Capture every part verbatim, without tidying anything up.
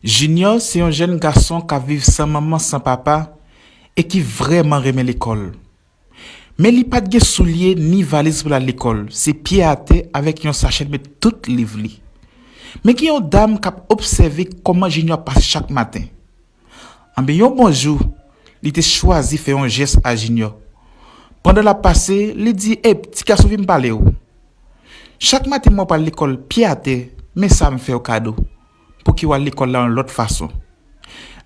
Junior se yon jèn gason k ap viv san manman, san papa, e ki vrèman renmen lekòl. Men li pa t gen soulye ni valiz pou l al lekòl, se pye atè avèk yon sachè l met tout liv li. Men gen yon dam k ap obsève kòman Junior ap pase chak maten. Anben, yon bon jou, li te chwazi fè yon jès a Junior. Pandan l ap pase, li di, "Ey, ti gason, vin m pale w. Chak maten mwen pral lekòl pye atè, men sa m fè w kado. Pouki w al lekòl la yon lòt fason?"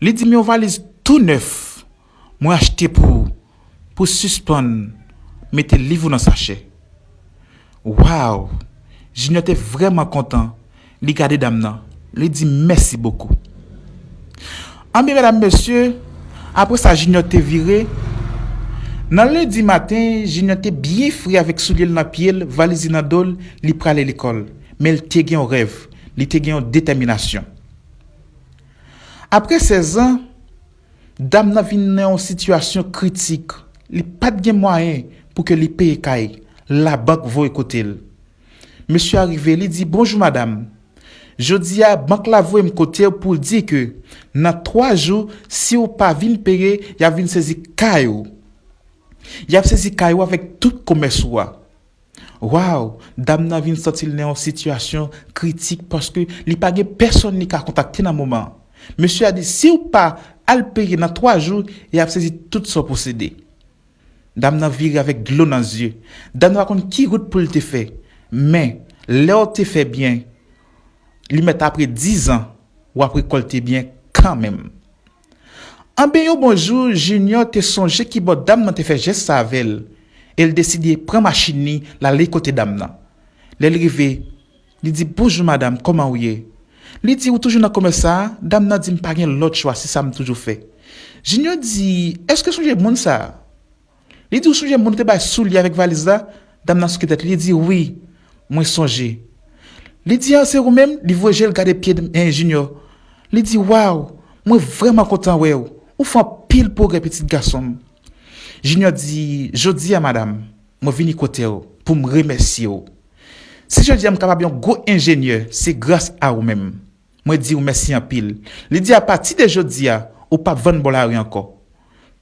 Li di, "Men yon valiz tou nèf mwen achte pou ou, pou sispann mete liv ou nan sachè." Waw! Junior te vrèman kontan. Li gade dam nan. Li di, "Mèsi bokou." Anben, medam, mesye, apre sa, Junior te vire. Nan lendi maten, Junior te byen fre avèk soulye l nan pye l, valiz li nan do l, li prale lekòl. Men l te gen yon rèv, li te gen yon detèminasyon. Apre sèz an, dam nan vin nan yon sitiyasyon kritik. Li pa t gen mwayen pou ke li peye kay. Labank voye kote l. Mesye a rive, li di, "Bonjou, madam. Jodi a, bank la voye m kote w pou di ke nan twa jou, si w pa vin peye, y ap vin sezi kay ou. Y ap sezi kay ou avèk tout komès ou a." Waw, dam nan vin santi l nan yon sitiyasyon kritik paske li pa gen pèsonn li ka kontakte nan moman an. Mesye a di, "Si w pa al peye nan twa jou, y ap sezi tout sa w posede." Dam nan vire avèk dlo nan zye. Dam nan pa konn ki wout pou l te fè. Men, lè w te fè byen, li mèt apre diz an, w ap rekòlte byen kanmenm. Anben, yon bon jou, Junior te sonje kibò dam nan te fè jès sa avè l, e l deside pran machin li, l ale kote dam nan. Lè l rive, li di, "Bonjou, madam, kòman w ye?" Li di, "Ou toujou nan komès sa a?" Dam nan di, "M pa gen lòt chwa, se sa m toujou fè." Junior di, "Èske w sonje moun sa a?" Li di, "Ou sonje moun ou te bay soulye avèk valiz la?" Dam nan souke tèt li, li di, "Wi, mwen sonje." Li di, "A, se ou menm?" Li voye je l gade pye, eh, Junior. Li di, "Waw, mwen vrèman kontan wè w. Ou fè anpil pwogrè, pitit gason m." Junior di, "Jodi a, madam, mwen vini kote w pou m remèsye w. Si jodi a m kapab yon gwo enjenyè, se gras a ou menm. Mwen di w mèsi anpil." Li di, "Apati de jodi a, ou p ap vann bò lari ankò."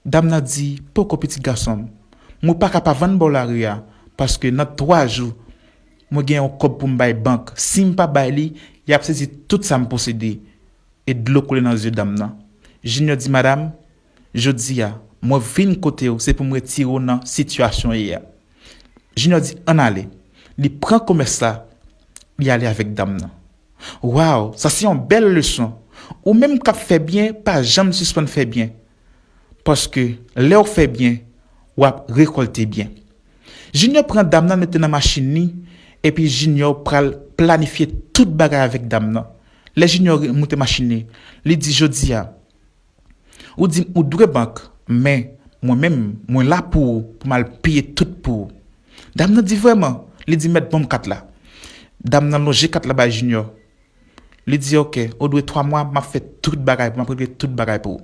Dam nan di, "Poko, pitit gason m. Mwen pa ka pa vann bò lari a, paske nan twa jou, mwen gen yon kòb pou m bay bank. Si m pa bay li, y ap sezi tout sa m posede." E dlo koule nan zye dam nan. Junior di, "Madam, jodi a, mwen vin kote w, se pou m retire w nan sitiyasyon w ye a." Junior di, "Ann ale." Li pran komès la, li ale avèk dam nan. Waw, sa se yon bèl leson. Ou menm k ap fè byen, pa janm sispann fè byen. Paske lè w fè byen, w ap rekòlte byen. Junior pran dam nan, mete nan machin li, epi Junior pral planifye tout bagay avèk dam nan. Lè Junior moute machin li, li di, "Jodi a, ou di m ou dwe bank, men mwen menm, mwen la pou ou, pou m al peye tout pou ou." Dam nan di, "Vrèman?" Li di, "Mèt ban m kat la." Dam nan lonje kat la bay Junior. Li di, "Oke, ou dwe twa mwa, m ap fè tout bagay pou, m ap regle tout bagay pou ou."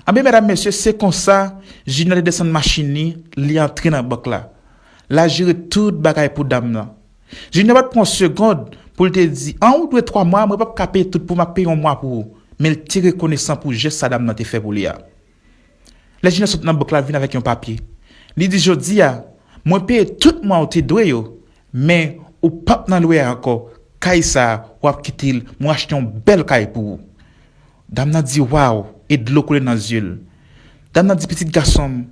Anben, medam, mesye, se konsa, Junior te desann machin li, li antre nan bank la. L al jere tout bagay pou dam nan. Junior pa t pran yon segonn pou l te di, "An, ou dwe twa mwa, mwen p ap ka peye tout pou w, m ap peye yon mwa pou ou." Men l te rekonesan pou jès sa dam nan te fè pou li a. Lè Junior sot nan bank la, l vin avèk yon papye. Li di, "Jodi a, mwen peye tout mwa ou te dwe yo, men ou p ap nan lwe a ankò. Kay sa a, w ap kite l, mwen achte yon bèl kay pou ou." Dam nan di, "Waw," e dlo koule nan zye l. Dam nan di, "Pitit gason m,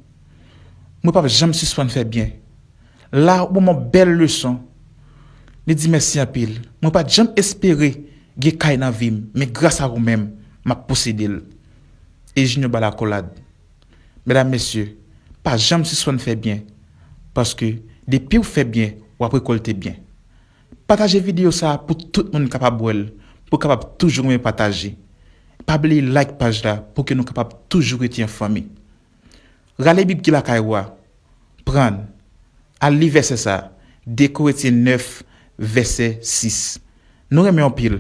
mwen p ap janm sispann fè byen. La, ou ban m yon bèl leson." Li di, "Mèsi anpil. Mwen pa t janm espere gen kay nan vi m, men gras a ou menm, m ap posede l." E Junior ba l akolad. Medam, mesye, pa janm sispann fè byen, paske depi w fè byen, w ap rekòlte byen. Pataje videyo sa a pou tout moun kapab wè l, pou w kapab toujou renmen pataje. Pa bliye like paj la pou ke nou kapab toujou rete an fanmi. Rale Bib ki lakay ou a, pran l, al li vèsè sa a, de Korentyen nèf, vèsè sis. Nou renmen w anpil.